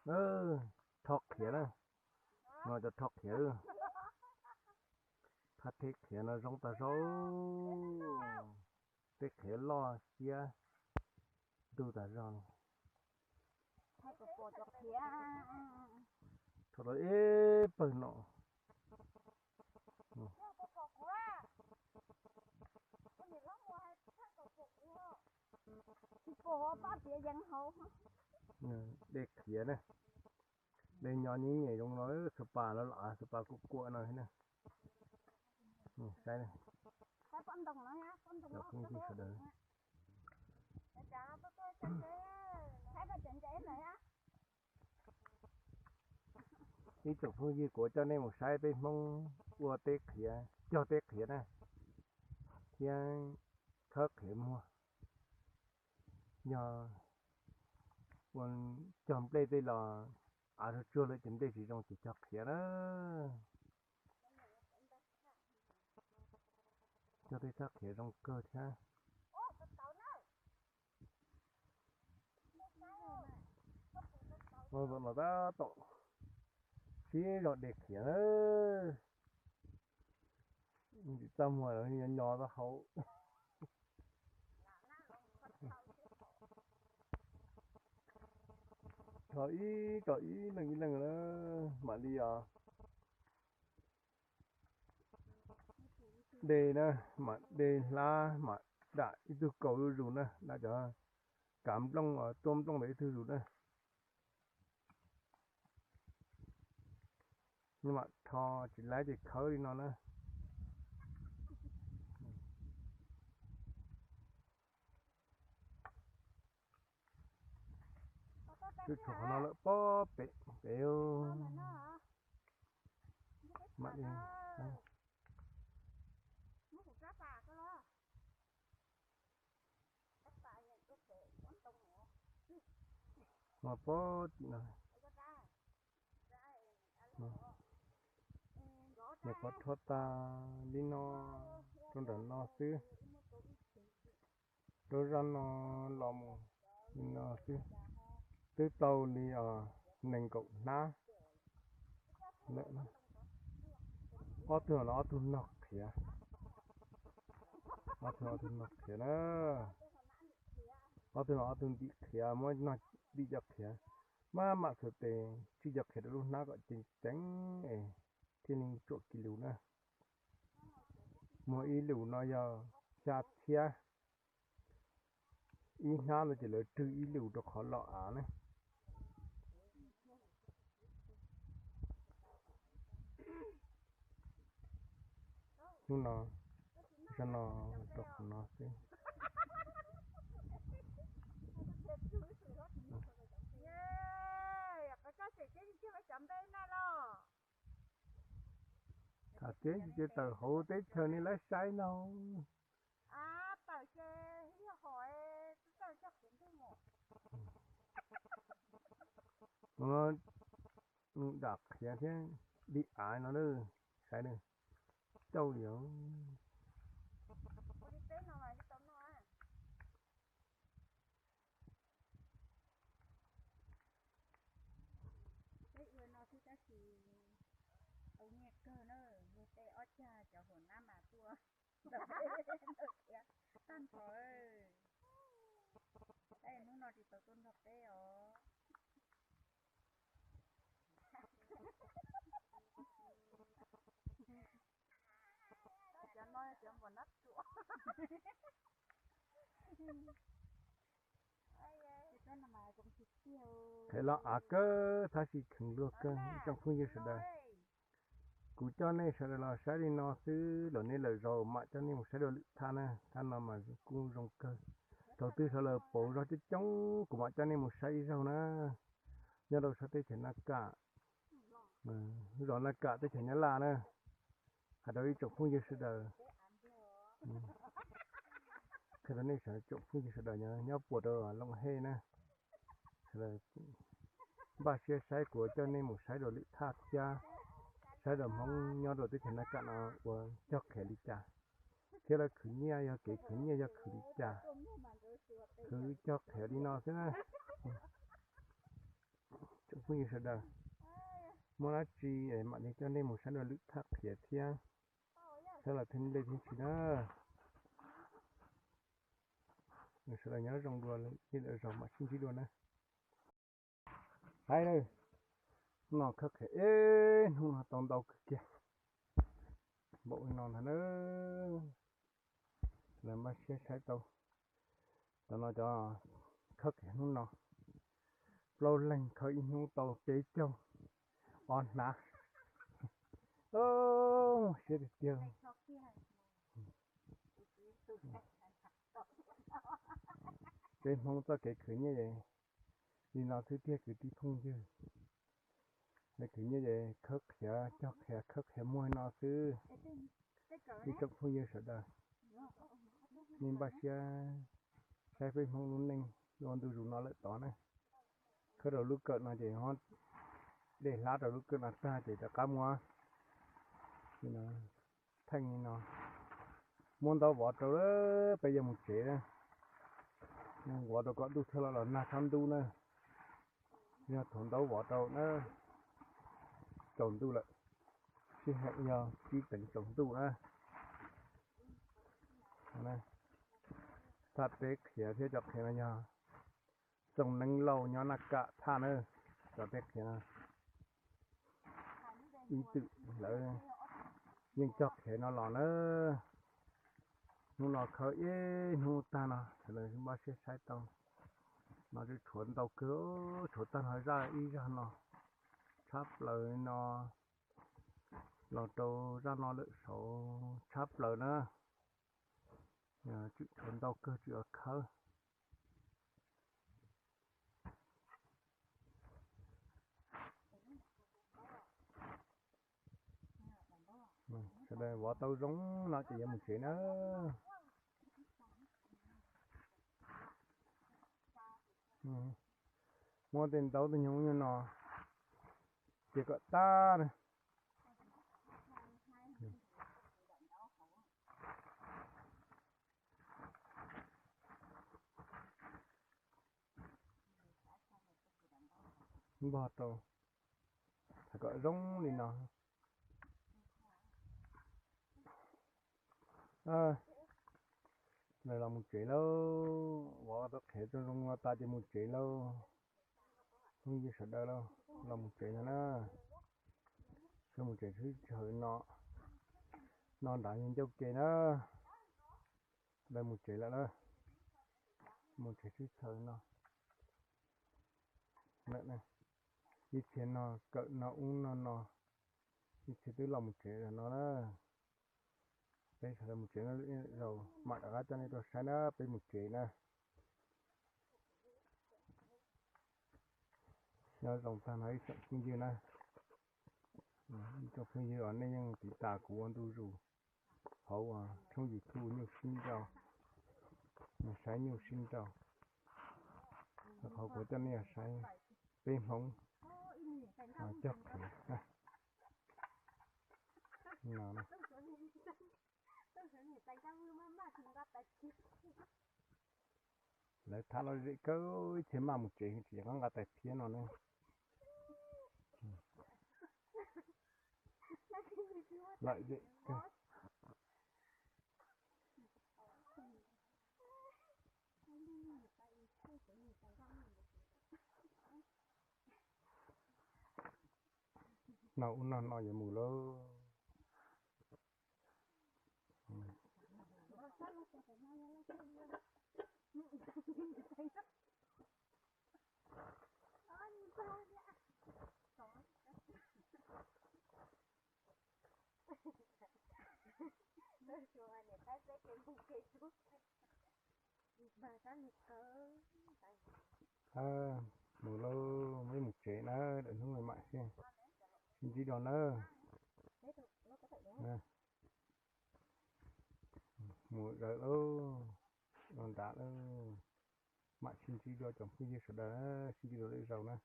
Rho qhiav na, no cov rho qhiav. Phab teb qhiav no zoo tas zog, teb qhiav loj siab ntuj tas zog. Rho tau ib pawg no. Dej qhiav na, dej nyob nyim nyem zoo no, xuas pas los los xuas pas kuam kuam no na. Saib na, cov phooj ywg sawv daws, ib tsoom phooj ywg, kuv coj nej mus saib peb Hmoob ua teb qhiav, cog teb qhiav na, thiab khawb qhiav muag. Yog ua cog nplej tej los av tsuag tsuag lawm ces nplej tsis zoo ces cog qhiav na. Cog tej thaj qhiav zoo kawg thiab. Ua zaum no tab tom sib zog de qhiav na. Tsis txaj muag, nyo nyo tau hauv. Rho ib, rho ib leeg ib leeg na, mam li os. De na, mam de hlab mam dam ib tug kaus zuj zus na, dam cov kav nplooj, tuaj nplooj ntawd ib tug zus na. Mam rho tsis laib ces khawb li no na. Tshuav qhov no lawm pob pem pem. Mam li no pob tim no. Nyuam qhuav rho tag li no rau nram no xwb, rau zaj no los mus li no xwb, twb tau li os nees nkaum hnab lawm. Ob tug no ob tug nog qhiav, ob tug no ob tug nog qhiav na, ob tug no ob tug ntim qhiav, muab nog ntim cov qhiav, maj mam xuas tes tsij cov qhiav rau lub hnab kom ceev ceev es thiaj li tsuam kis lus na. Muag ib lus no yog xya txhiab, ib hnab no ces lawv rwg ib lus rau qhov los av na. Hnub no, zaj no rau qhov no xwb. Tham tseeb ces tawm hauv teb chaws nej lawv saib no. Dam qhiav thiab li av no, saib na, cauj li os. Peb ua no xwb tab sis tau nyiaj kawg na, luag tej ob cag cov huam nab mas tuaj nrog peb khiav tag nrho. Tab hnub no tsis tau tuaj nrog peb os. Cov no cov npam nab ruam. Qhia los av kawg tab sis kheev luag kawg ib tsoom phooj ywg sawv daws. Kuv coj nej sawv daws los saib li no xwb, los nej lawm zaus mam coj nej mus saib dua lwm thaj na, thaj no mas kuj zoo kawg. Thaum twg sawv daws pauv zog coob coob kuv mam coj nej mus saib ib zaug na. Nyob rau sab teb chaws Naj Kam, zos Naj Kam teb chaws Nyab Laj na. Hais rau ib tsoom phooj ywg sawv daws, qhia rau nej sawv tsoom phooj ywg sawv daws nyob puas rau Looj Hej na, sawv daws npaj siab saib kuv coj nej mus saib dua lwm thaj thiab, saib dua Hmoob nyob rau teb chaws Naj Kam no ua cog qhiav li cas, thiab lawv khwv nyiaj yog kev khwv nyiaj yog khwv li cas, khwv cog qhiav li no xwb na. Tsoom Phooj ywg sawv daws, muaj dab tsi mam li coj nej mus saib dua lwm thaj qhiav thiab, saib los thiab dej thiab tsi na. Sawv daws nyob zoo dua, ib lwm zaus mam sib ntsib dua na. Saib na, hnub no khawb qhiav ib hnub no tau ntau kawg kiag, npaum li no ntag na. Lawv npaj siab saib tau, tam no cov khawb qhiav hnub no, plaub leeg khawb ib hnub tau peb caug ob hnab. Muaj siab tiag tiag. Peb Hmoob txoj kev khwv nyiaj es li no xwb tiag kwv tij phooj ywg. Kev khwv nyiaj es khawb qhiav cog qhiav khawb qhiav muag no xwb. Ib tsoom phooj ywg sawv daws, nej npaj siab saib peb Hmoob lub neej ua ntu zus no lawm tod na. Khawb rau lub kawm no ces ho dej hlab rau lub kawm no tag ces rov qab muab theej li no, muab ntaub vov rau, peb yuav mus tsev na. Vov rau kom ntuj thiaj los los nag tshab ntub na. Yog thaum ntaub vov rau na, tsaus ntuj lawm, sij hawm yog tsib teev tsaus ntuj na. Thaj teb qhiav thiab cov qhiav no yog Txooj Neeb Lauj nyob Naj Kam thaj na, cov teb qhiav no. Ib txwm lawv yeej cog qhiav no los na. Hnub no khawb ib hnub tag no sawv daws npaj siab saib tau, no tseem tshuav ntau kawg, tshuav tag no zaj ib zaj no, tshab plaws no los rau zaj no lawm saud tshab plaws na. Tseem tshuav ntau kawg tseem yuav khawb. Sawv daws vov tau zoo no ces yuav mus tsev na. Muab tej ntaub tej nyuag ub nyuag no cia kom tag na. Npog rau, tham kom zoo li no. Los mus tsev lauj, vov tau qhiav tau zoo no tas ces mus tsev lauj. Phooj ywg sawv daws lauj, los mus tsev no na. Sawv mus tsev sib txhawm no, no nrad yog ncauj ke na. Lawv mus tsev lawm lauj, mus tsev sib txhawm no. Ib txhia no kawm no ub no no, ib txhia twb los mus tsev no na. Peb sawv daws mus tsev no, zaum mam rov qab coj nej tuaj saib na, peb mus tsev na. Nyob zoo tag no ib tsoom phooj ywg na, ib tsoom phooj ywg uas nej yeej tiv tas kuv ua ntu zus hauv tshooj YouTube Nyuj Sib Nrau, saib Nyuj Sib Nrau, qhov kuv coj nej saib peb Hmoob cog qhiav no. Lawv tham lom zem kawg, ib txhia maj mus tsev tsis nqa tais phiab no ne. Lom zem kawg. No ub no no yuav mus lauj. Mus lauj, peb mus tsev na, lwm hnub mam sib ntsib dua na. Mus lawm lauj, ua nrad lauj, mam sib ntsib dua tsoom phooj ywg sawv daws, sib ntsib dua lwm zaus na.